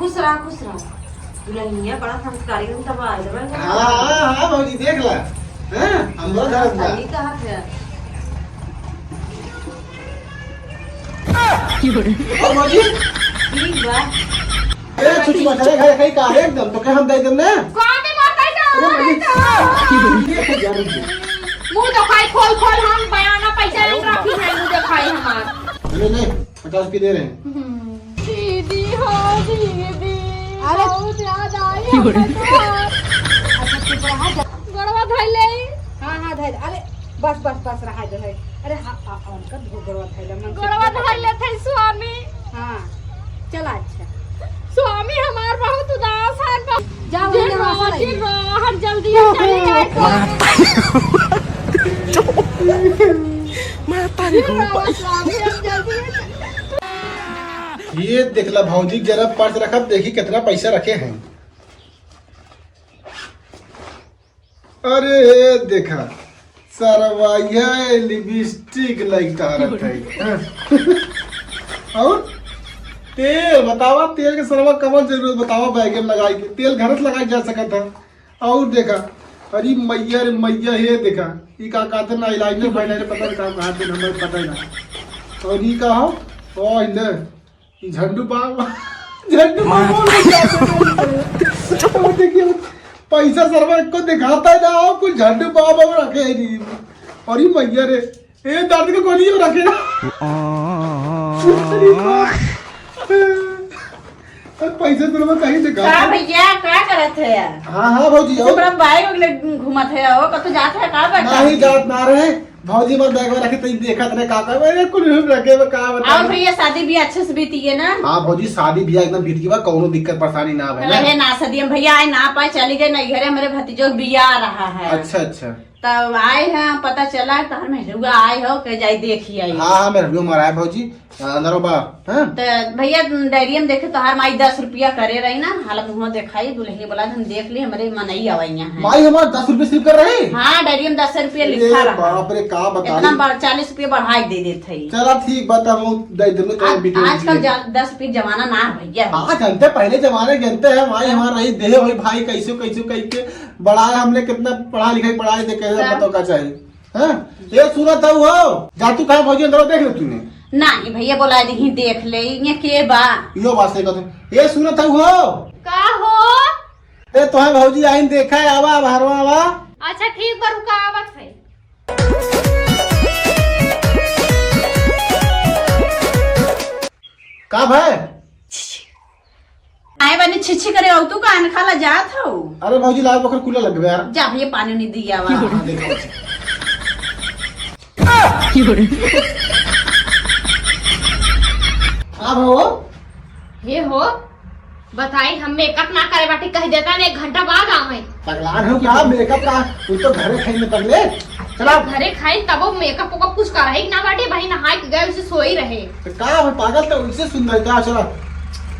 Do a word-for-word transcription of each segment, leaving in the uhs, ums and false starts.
खुश रहा, खुश रहा। दुल्हनिया बड़ा संस्कारी, हम तब आ जाबे। हाँ, हाँ, हाँ, भौजी, देख ला। हाँ, हम बहुत हाँ, जानत बा। सही कहा थे। और भौजी? ठीक बा। ए, छुट्टी मत करे, घर कहीं का है एकदम, तो क्या हम दे देम ना? कौन दे मारता है तो? अरे, भौजी। ये तो जान दे। मुंह तो खाई खोल खोल, हम बयाना पैसा नहीं रखी है, मुंह तो खाई हमार। नहीं, नहीं, पचास रुपये दे रहे हैं। दीदी हो, दीदी, अरे। बहुत याद आई हमका तोहार। अच्छा, चुप रहा, जा। गोड़वा धइले। हाँ, हाँ, धइले। अरे, बस, बस, बस, रहा दे है। अरे, हाँ, आ, आ, उनका दो गोड़वा धइले, मन से गोड़वा धइले थे स्वामी। हाँ, चला, अच्छा। स्वामी हमार बहुत उदास है, बा-, जा, जे वही रो, निवासा जे लगी। रो, हम जल्दी चली जाए, स्वामी। माता रे जे रो, बाबा। स्वामी, हम जल्दी ये देखला भौजी, जरा पर्स रखब, देखी कितना पैसा रखे हैं। अरे देखा, सरवा ये लिपस्टिक लइका रखे हैं। और तेल बतावा, तेल के सरवा कवन जरूरत बतावा, बैग में लगाई के तेल घर से लगाई जा सकत है। और देखा, अरे मैया रे मैया, हे देखा, ई का कहते ना, eyeliner, eyeliner, पता नहीं का कहते हैं, हमें पता ही ना। और ई का हो? ओए ले, ई झंडू बाम, झंडू बाम बोल के कहते हैं। अब देखिए, पैसा सरवा को दिखाता है ना, और कुछ झंडू बाम हम रखे ही नहीं। और ई मैया रे, ए, दर्द के गोली हो रखे। अरे बाप। अरे पैसे तो लोग कहीं से का गाते हैं। भैया, का करत है? हाँ, हाँ, भौजी, तू आओ। बड़ा बाई हो गले घूमत है, हो, कतो जात है, का बता? नहीं, जात ना रहे। भौजी, मत बैग में रखे, तई देखत रहे, का कर, अरे, कुल हम रखे, मैं का बताऊं? और भैया, शादी भी अच्छे से बीती है ना? हाँ, भौजी, शादी भी एकदम बीत गई बा, कौनो दिक्कत परेशानी ना भए ना। रहे ना, शादी में भैया आए ना पाए, चली गए ना, घरे हमारे भतीजों के बियाह रहा है। अच्छा, अच्छा। तब आए हैं, पता चला तोहर मेहरुआ आए हो, के जाई देखी आई। हाँ, हाँ, मेहरुआ हमारा है भौजी, अंदर बा, हाँ? त भैया, डायरी में देखे तोहार माई दस रुपया करे रही ना, हाल मुँह देखाई, दुल्हनिया बोला हम देख ली, हमरे मनई आवा यहाँ है। माई हमार दस रुपये slip कर रही? हाँ, डायरी में दस रुपया अरे लिखा रहा। बाप रे, का बताई? इतना बड़, चालीस रुपया बढ़ाई दे देत है। चला ठीक बा, तब हम दे देबे, कहे आज, video आजकल में। जा-, दस रुपया जमाना ना है भैया। हाँ, जानते, पहले जमाने जानते हैं, माई हाँ। हमार रही देहे होई भाई, कैसे, कैसे, कैसे, बड़ा है, हमने कितना पढ़ा लिखा, पढ़ाई दे के हाँ। बताओ का चाहिए, हैं? ये सुनत हऊ हो, जा तू कहे भौजी अंदर देख ले तूने। नहीं भैया, बोला दी देख ले, ये के बा? यो बात सही कहत हूँ। ये सुनत हऊ हो? का हो? ए, तोहे भौजी आइन देखा है, आवा, आवा, हरवा आवा। अच्छा ठीक बा, रुका आवत है। का भाई? आए बने छिछी करे हो तू, कान खाला जात हो। अरे भौजी, लाल बखर कूलर लग गया यार। जा भैया, पानी नहीं दिया वा। हाँ, देखो। हाँ भाई। हे हो, बताई, हम मेकअप ना करे बाटे, कह देता ने एक घंटा बाद आवे। पगलान हो का? मेकअप का? तू तो घरे खाई में पगले। चला। घरे खाई तबो मेकअप वेकअप कुछ करही ना बाटे, भाई नहाए के गए उसे सोई रहे। तो का हो पागल, तो उनसे सुंदर का? चला।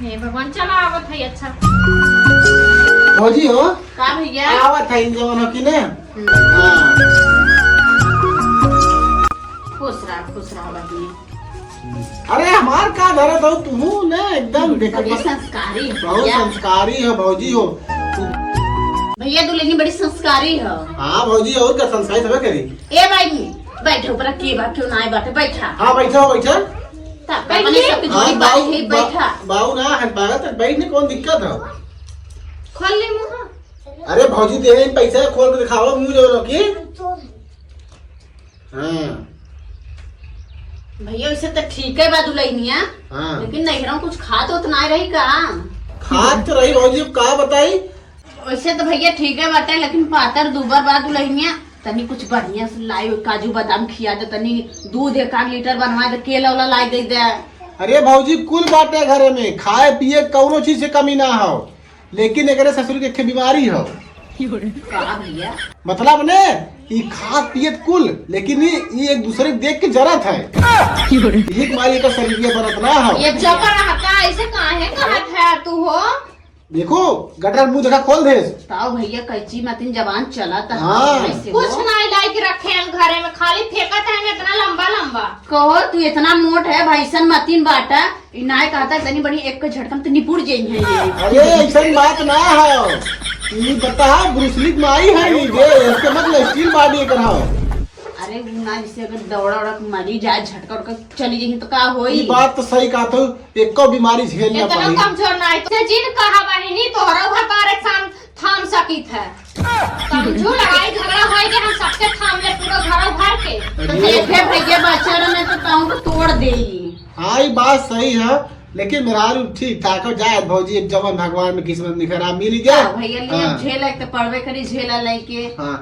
हे भगवान, चला आवत है, अच्छा। भौजी हो? का भैया? आवत है इन जवानों की ने। हम्म। हाँ। खुश रहा, खुश रहा बहिनी। अरे हमार का धरत हो तू ने, एकदम देखत बड़ी बा। संस्कारी है बहुत भैया। संस्कारी है भौजी हो। भैया दुल्हनी बड़ी संस्कारी है। हाँ भौजी, और का संस्कारी सबे करी। ए भाई, बैठो ऊपर, के बा, क्यों ना आए बाटे, बैठा। हाँ बैठो, बैठो। ता, बैठ अपने ले। सबके हाँ, जोड़ी बाऊ, बाई है, बा-, बैठा। बाऊ ना है, बागा तक बैठ ने, कौन दिक्कत है? खोल ले मुंह। अरे भौजी दे पैसा खोल के दिखाओ मुंह जो रखी। हाँ। भैया, वैसे तो ठीक है बा दुल्हनिया, हाँ। लेकिन नैहरों कुछ खात होत ना रही का? खात तो रही भौजी, अब का बताई? वैसे तो भैया ठीक है बाटे, लेकिन पातर दूबर बा दुल्हनिया, तनी कुछ बढ़िया से लाई, काजू बादाम खिया दे, तनी दूध एक आध लीटर बनवा दे, केला उला लाई दे दे। अरे भौजी, कुल बाटे घरे में, खाए पिए कौनो चीज से कमी ना हो। लेकिन एकरे ससुर के एक ठे बीमारी हो। का भैया? मतलब ने, ई खात पियत कुल, लेकिन ई, ई एक दूसरे के देख के जरत है। यही के मारे एकर शरीर के बनत ना हो। ये चुप रहा का, ऐसे काहे कहत है तू हो? देखो, गटर मुंह देखा खोल देस। ताऊ भैया, कैची मतिन जबान चलत है। हाँ। कैसे कुछ हो? नाहीं लाई के रखे हैं घरे में, खाली फेंकत है इतना लंबा लंबा। कहो, तू इतना मोट है, भैसन मतिन बाटा, ई नाय कहता तनी बड़ी एक झटकन तो निपुर जाई है ये। अरे, ऐसन बात ना है। ई बता, ब्रूस ली के माई है ई, दे, इसके मतलब steel body एकर है। अरे, उ ना, जैसे अगर दौड़ा उड़ा के मरी जाए, झटका उटका चली जाई तो का होई? ई बात तो सही कहा तू, एको बीमारी झेल ना इतना पाई। कमजोर ना है, तो जिन कहा बहिनी, तोहरा उहे बारे थाम, थाम सकित है। समझू, लड़ाई झगड़ा होई के हम सबके थाम ले, पूरा घर भर के। अरे। देखे भैया, बच्चा रहे तो ताऊ को तोड़ देई। हाँ, ई बात सही है, लेकिन मेहरारू ठीक ठाक हो जाए भौजी, एक जवन भगवान में किस्मत में खराब मिल गया। हाँ, भैया, लिए हाँ। झेला एक तो पड़बे करी, झेला लेके। हाँ,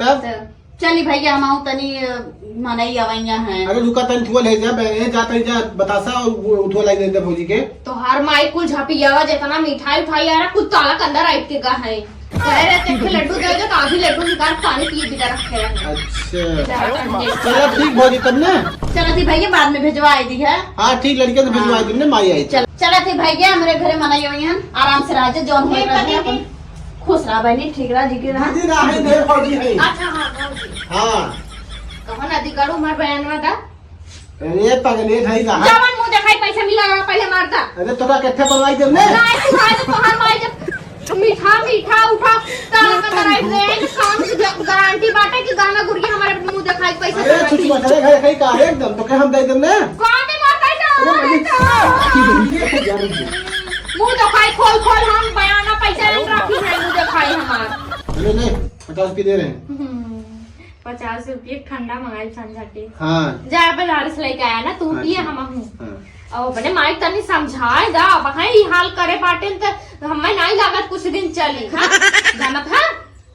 तब? तो चली भैया, हम आऊं तनी, अ, मनई अवैया हैं। अरे रुका, तनी थुआ ले जा, बे-, ए, जा तनी जा, बतासा और वो उठवा लाई दे दे भौजी के। तोहार माई कुल झपियावा, जितना मिठाई उठाई आ रहा, कुल ताला के अंदर आइब के गा है। कहे रहे थे कि लड्डू दे दे, तो अभी लड्डू निकाल पानी पिए बिना रखे रहे। अच्छा। चलो ठीक भौजी, तब ना। चलो थी भैया, बाद में भिजवा दी है। हाँ ठीक, लड़के तो भिजवा हाँ। दी ने, माई आई। चल, चलो थी भैया, हमरे घरे मनई अवैया हैं, आराम से रह जा, जौन होए ए, रहे पति अपन। खुश रहा बहनी, ठीक रहा, जिंदगी रहा। दीदी ना है, नहीं फौजी है। अच्छा, हाँ, फौजी। हाँ। कहो ना, दिगड़ू मार बयानवा दा। अरे पगले, ढाई रहा। जवन मुंह देखाई, पैसा मिला रहा, पहले मार दा। अरे तोरा केथे बनवाई देब ने? नहीं, तू खाए तो तोहार माई जब मीठा, मीठा उठा, का का कराई दे, काम की ग-, गारंटी बाटे कि गाना गुरिया हमारे मुंह देखाई, पैसा अरे देखाई। छुट्टी बता रे, घर कहीं का है एकदम, तो के हम दे देब ने? कौन दे मार पाई तो? अरे मम्मी। ये तो जान दे। मुंह देखाई खोल खोल हम बयाना पैसा नहीं रखी है, मुंह देखाई हमार। ले, ले, पचास रुपये दे रहे हैं। हम्म, पचास रुपये ठंडा मंगाई संझा के। हाँ। जा बाजार से लेके आया ना, तू हाँ, पिए ठीक। हम हूँ। हाँ। अब अपने माई तनी समझाए दा, अब हैं ई हाल करे बाटे त हमें नहीं लागत कुछ दिन चली, हाँ? जानत है?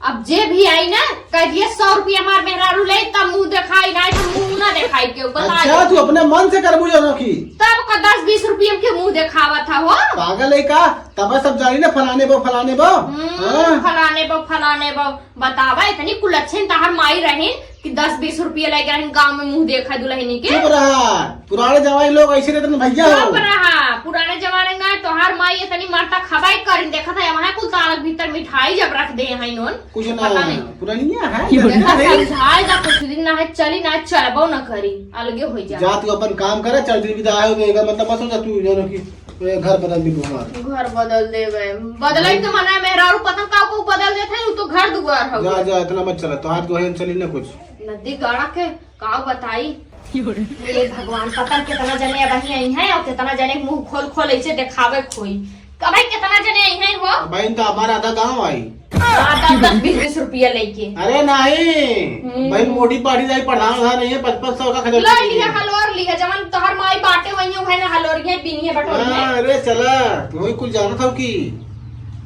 अब जे भी आई ना, कह दिए सौ रुपया हमार मेहरारू ले, तब मुंह देखाई, नहीं तो मुंह ना देखाई के, बता अच्छा, दे। तू अपने मन से करबू जानो की? तब का दस बीस रुपया के मुंह देखावत है हो? पागल है का? तब सब जानी ना फलाने बो, फलाने बो। हम्म, हाँ। फलाने बो, फलाने बो। बतावा, इतनी कुलच्छिन तहार माई रहिन कि दस बीस रुपया लेके रहिन गाँव में मुंह देखा दुल्हनी के। चुप रहा, पुराने जमाने लोग ऐसे रहते ना भैया हो। चुप रहा, पुराने जमाने ना तोहार माई इतनी मरता खबाई करिन, देखा था वहाँ कुल तालक भीतर मिठाई जब रख दे हैं इन्होंने। कुछ ना, पता नहीं। पुरानिया है, देखा, समझाए जा कुछ दिन ना है, चली ना, चलबो ना करी, अलगे हो जा। जा तू अपन काम करे, चल दिन बिदा आयो, तो एकर मतलब मत सोचा तू जानो कि ए, घर बदल दी हमार। घर बदल देबे। बदले के मना है, मेहरारू पतंग का को बदल देते हैं, उ तो घर दुआर हवे। जा, जा, इतना मत चला, तोहार दुआरे चली ना कुछ। नदी गाड़ा के का बताई? हे भगवान, पता न कितना जने अब आई हैं और कितना जने मुंह खोल खोल ऐसे देखावे खोई। कबे कितना जने आई हैं हो? अब बहन तो हमारा आधा गांव आई। हाँ, दस दस बीस बीस रुपया लेके। अरे नहीं, हम्म। भाई मोटी पार्टी जाई, प्रधान उधार नहीं है, पचपन सौ का खजाना लो, नहीं लिया है। हलोर लिया, जवन तोहर माई बाटे वही है ना, हलोर ये बीनी है, बटोर हाँ, है। अरे चला, तू ही कुल जानत हो कि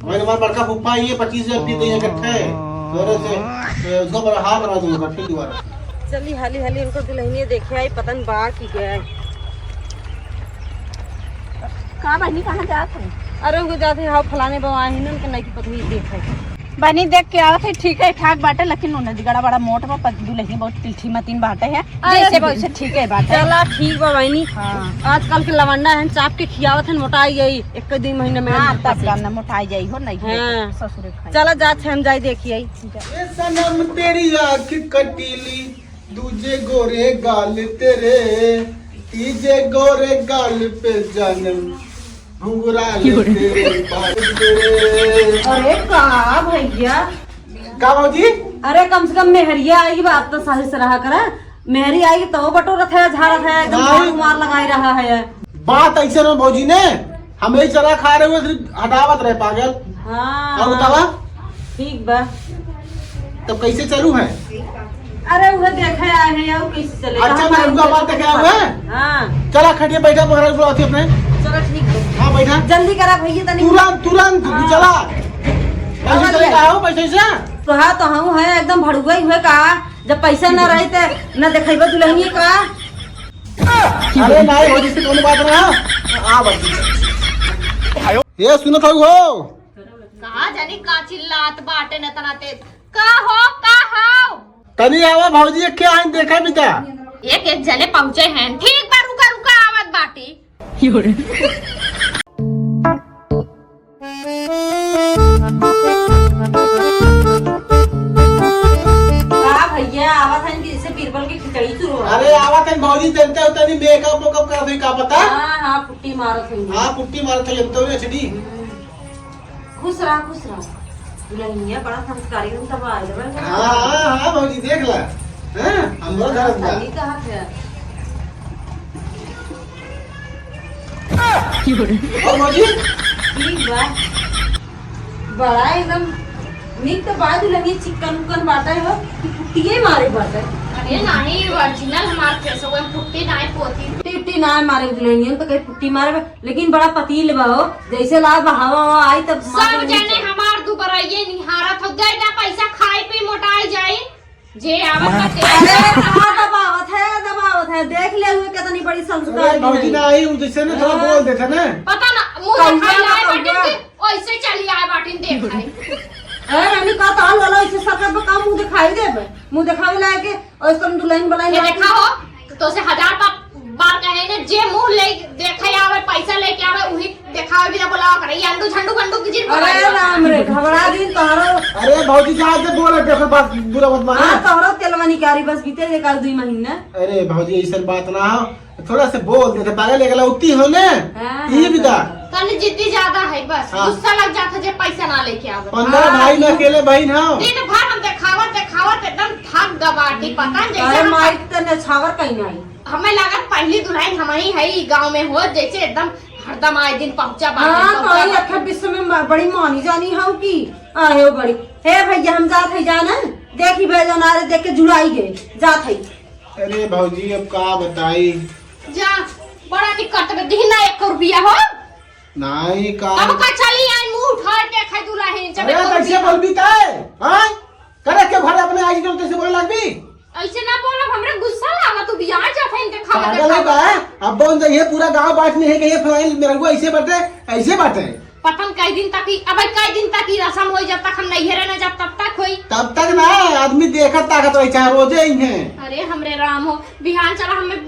भाई हमारा बड़का फूफा ये पच्चीस हजार फीस दे इकट्ठे, और ऐसे, ए, उसका बड़ा हार बना दूंगा फिर दोबारा। चली हाली हाली उनको दुल्हनिया देखे आई, पता नहीं बा कि गए। का बहनी, कहाँ जात है? अरे उनको जाते हैं, हाँ, फलाने बवा ही ना, उनके नई की पतली देखे। बहनी देख के आवत है, ठीक है, ठाक बाटे, लेकिन उ नदीगड़ा बड़ा मोट बा, पत-, दुलही बहुत तिलठी मतीन बाटे है। अरे जैसे वैसे ठीक है बाटे। चला ठीक बा बहनी। हाँ। आजकल के लवंडा है, चाप के खियावत है, मोटाई गई, एक दो दिन महीने में हाँ, मोटा तब से। गाना मोटाई जाई हो, नहीं हाँ। ससुरे खाई। चला जात है, हम जाई देखी आई। ए सनम तेरी आँख कटीली, दूजे गोरे गाल तेरे, तीजे गोरे गाल पे जानम घुंघराले तेरे बाल तेरे। अरे का भैया? का भौजी? अरे कम से कम मेहरिया आई, बात तो सही से रहा करा। मेहरी आई तो बटोरत है, झाड़त है, एकदम नहीं। झाड़ू मार लगाई रहा है। बात ऐसे ना भौजी ने, हम यही चला खा रहे हुए, सिर्फ हटावत रहे पागल। हाँ, और हाँ। बतावा? ठीक बा। तब कैसे चलू है? अरे उहे देखे आए हैं, और कैसे चले? अच्छा, हम मैं उनका बात देखे आए हैं? हाँ। चला खटिया बैठा, पकड़ा बुलाती अपने। चलो ठीक है। हाँ, बैठा। जल्दी करा भैया, तनी। तुरंत, तुरंत, हाँ। चला। पैसे आवा चले दिया। का हो, पैसे से? तो हाँ, तो हम है एकदम भड़ुआ ही हुए का। जब पैसा ना रहे ते ना देखेबे दुल्हनिया का। अरे नाई हो, जिससे कोनो बात ना। आ बात। ये सुनत हऊ हो? कहाँ जानी का चिल्लात बाटे न तना ते। का हो, का हो? तनी आवा भौजी, एक के आइन देखा बिता। एक, एक जने पहुँचे हैं। ठीक बा, रुका, रुका, आवत बाटी। मारत होइहैं। हाँ, पुट्टी मारत है, हम तो नहीं छड़ी। खुश रहा, खुश रहा। दुल्हनिया बड़ा संस्कारी, हम तब आए रहे। हाँ, हाँ, हाँ, भौजी, देख ला। हैं? हम बड़ा धरम बा। सही कहा थे। और भौजी? ठीक बा। बड़ा एकदम नीक तो बा दुल्हनिया, चिकन उकन बाटे हो, कि पुट्टिए मारे बाटे। अरे नाही, original हमार face हो, पुट्टी नाही पोती। पुट्टी, पुट्टी ना मारे दुल्हनिया, तो कहीं पुट्टी मारे बा, लेकिन बड़ा पतील बा हो, जैसे ला बहावा आई तब मार सब लेनी जने चाहिए। हमार दुबराइए निहारत हो, दे ना पैसा खाए पी मोटाई जाई। जे आवत बा, दे। अरे, कहाँ दबावत है, दबावत है, देख ले हुए कितनी बड़ी संस्कार अरे, की भौजी नहीं। ना आई, उ जैसे ना थोड़ा हाँ। बोल देते ना। पता ना, मुंह कौआ देखाई ना लाए कौआ। बाटिन के, ओइसे चली आए बाटिन देखाई। अरे, रानी का ताल वाला ऐसे सकत बा, का मुंह दिखाई देबे? मुंह दिखावे लायक है, और तुम दुल्हन बनाई ये लायक देखा है। हो, तो से हजार बार, बार कहे ने, जे मुंह ले देखे आवे, पैसा लेके आवे, उही देखावे बिना बोलावा करे। ये अंडू झंडू बंडू की जिन अरे बोलावे। राम रे, घबरा दिन तोहरो। अरे भौजी, जाए दे, बोले, देखो, बात बुरा मत माने। हाँ, तोहरो तेलवा निकारी, बस बीते जे कर दुई महीना। अरे भौजी, ऐसन बात ना हो, थोड़ा से बोल देते, पागल एक लौती हो ने, हाँ, ये हाँ, भी दा। हाँ। तनी जिद्दी ज्यादा है, बस हाँ। गुस्सा लग जाता जे पैसा ना लेके आवे। पंद्रह हाँ, भाई में तू अकेले बहन हो। दिन भर हम देखावत देखावत एकदम थक गबाटी, पता नहीं जैसे अरे हम माई, तने छावर कहीं नहीं। हमें लागत पहली दुल्हन हम ही है ई गाँव में हो, जैसे एकदम हरदम आए दिन पहुँचा बाटे, हाँ, पहुँचा तो ये बाटे। अखर विश्व में म-, बड़ी मानी जानी हौ कि आए हो बड़ी। हे भैया, हम जात है जाना, देखी भैया ना रे, देख के जुड़ाई गए, जात है। अरे भौजी, अब का बताई? जा, बड़ा निकट में दिही ना एक रुपया हो। नहीं, का अब का चली आई मुंह उठा के खाई दुल्हन, जब अरे एक कैसे रुपया। बोलबी तै? हाँ? करे के घर अपने आई जो तैसे बोले लगबी? ऐसे ना बोलब, हमरा गुस्सा लागा, तू बियाह जात है इनके खावा पागल है देखावा। का? अब बन जाइए, पूरा गांव बांटने है कि ये फलानी मेरे को ऐसे बाटे, ऐसे बाटे। पता न कई दिन तक ही, अब कई दिन तक ही रसम होई, जब तक हम नैहरे न जाब तब तक होई। तब तक ना, आदमी देखत ताकत रही, चाहे रोजे ही हैं। अरे हमरे राम हो, बिहान चला हमें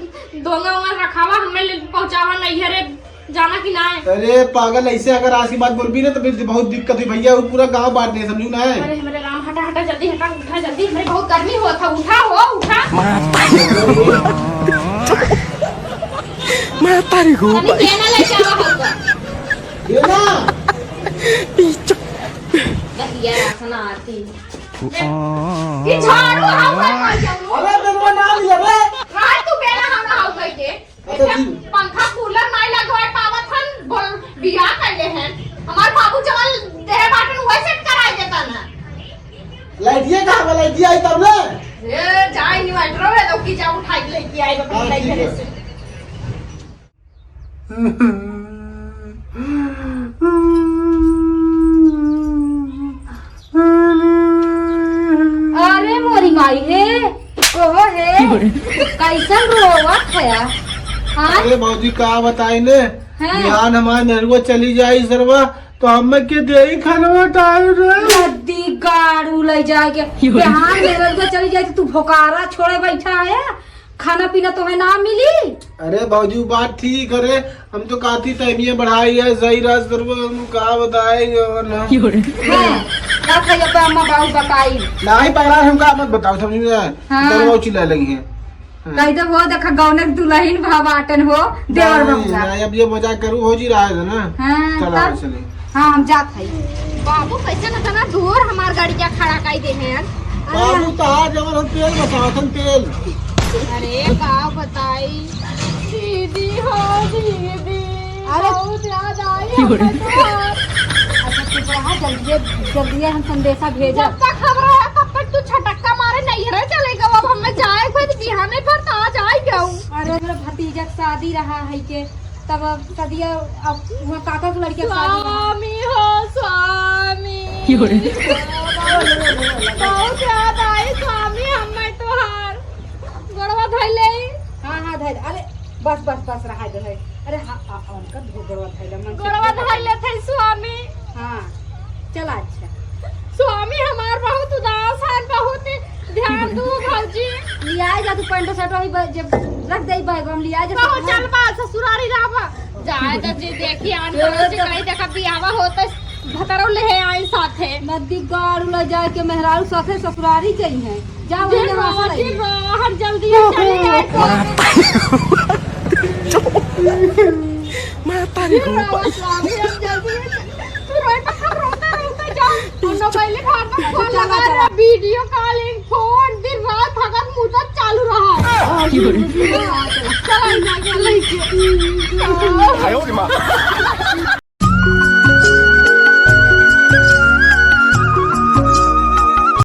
दोंगा उंगा रखावा, हमें ले पहुंचावा नैहरे। जाना कि ना है? अरे पागल, ऐसे अगर आज की बात बोलबी ना तो फिर बहुत दिक्कत हुई भैया, वो पूरा गांव बांट दे, समझू ना है? अरे हमारे राम, हटा हटा, जल्दी हटा, उठा जल्दी, हमारे बहुत गर्मी हुआ था, उठा हो, उठा। मैं तारी को तनी भाई। केना लेके आवा होगा। ये ना। दहिया रासन आती। ये झाड़ू हम कर जाऊँ। अरे बेलवा ना मिले रे। हाय तू बेला हम ना हो गई दे। अच्छा, जी। पंखा कूलर नाई लगवाए पावत हन, बोल, बियाह कइले हैं। हमार बाबू जवन देहे बाटन, उहे सेट कराई देता ना। लाइटिया कहाँ बा? लाइटिया आई तब ना। ए, जा inverter है, तो की जा उठाई के लेके आई, बाबू, हाँ, लाइट ठीक है। से। अरे मोरी माई हे, कहो हे, कैसन रोवत है? हाँ? अरे भौजी, का बताई ने, हाँ। बिहान हमार नरुआ चली जाई सरवा, तो हमें के देई खाना टाइम रे। नदी गाड़ू ले जाके, बिहान नरुआ चली जाई तो तू भोकारा छोड़े बैठा है? खाना पीना तोहे ना मिली। अरे भौजी, उ बात ठीक है रे, हम तो काती तैमिया बढ़ाई है, सही रात सरवा, हम का बताए जवन है। हैं, का खाई अब अम्मा बाबू बताई? नहीं, पहला हम का मत बताओ, समझ में आए? हाँ। दरवा चिल्लाए लगी हैं। हाँ। कह दे वो देखा गौने के दुल्हन भा बाटन हो, देवर नहीं, बबुआ। नहीं, अब ये मजाक करू, भौजी रहा है ना। हाँ, चला, तब? चले। हाँ, हम जात हई। बाबू कैसे न तना दूर हमार गाड़ी क्या खड़ा काई दे हैं। बाबू तहार जवन हम तेल बचावत हन, तेल। अरे का बताई दीदी हो दीदी, अरे बहुत याद आई हमके तोहार। अच्छा चुप रहा, जल्दी जल्दी हम संदेशा भेजा। जब तक हम रहे तब तक तू छटक्का मारे नैहरे चले गवा। अब हमें जाए के बिहाने पर तो आ जाए गऊ। अरे मेरा भतीजा के शादी रहा है के तब अब सदिया, अब वहाँ काका के लड़के के शादी रहा। स्वामी हो, स्वामी। क्यों रे? बहुत याद आई स्वामी हमें तोहार। गोड़वा धइले। हाँ, हाँ, धइले। अरे, बस, बस, बस, रहा दे है। अरे, हाँ, आ, आ, उनका धो-, गोड़वा धइले, मन से गोड़वा धइले थे स्वामी। हाँ, चला, अच्छा। स्वामी हमार बहुत उदास है, बहुत ध्यान दू भौजी। लियाए जा तू पैंटो शर्टो ही ब-, जब रख दे बैग हम लियाए जा बहुत सब चल बा ससुरारी रहबा। जाए तो जी देखी आन पड़ोस से कहीं देखा बियाहवा होता भतरो ले आई साथे। नदी गाड़ू ले जाए के मेहरारू साथे ससुरारी जाई है। जा वही जे नहासा रोटी लगी। बाहर जल्दी चले आए तो। मैं तारी फिर हूँ रोवा भाई। स्वामी, हम जल्दी में तू रोए तो हम रोते रोते जाओ। हम लोग पहले घर पर फोन चला, लगा चला। रहे, वीडियो कॉलिंग, फोन, दिन रात भगत मुद्दत चालू रहा। हाँ, की बोली? चला, चला, चला। आयो रे माँ।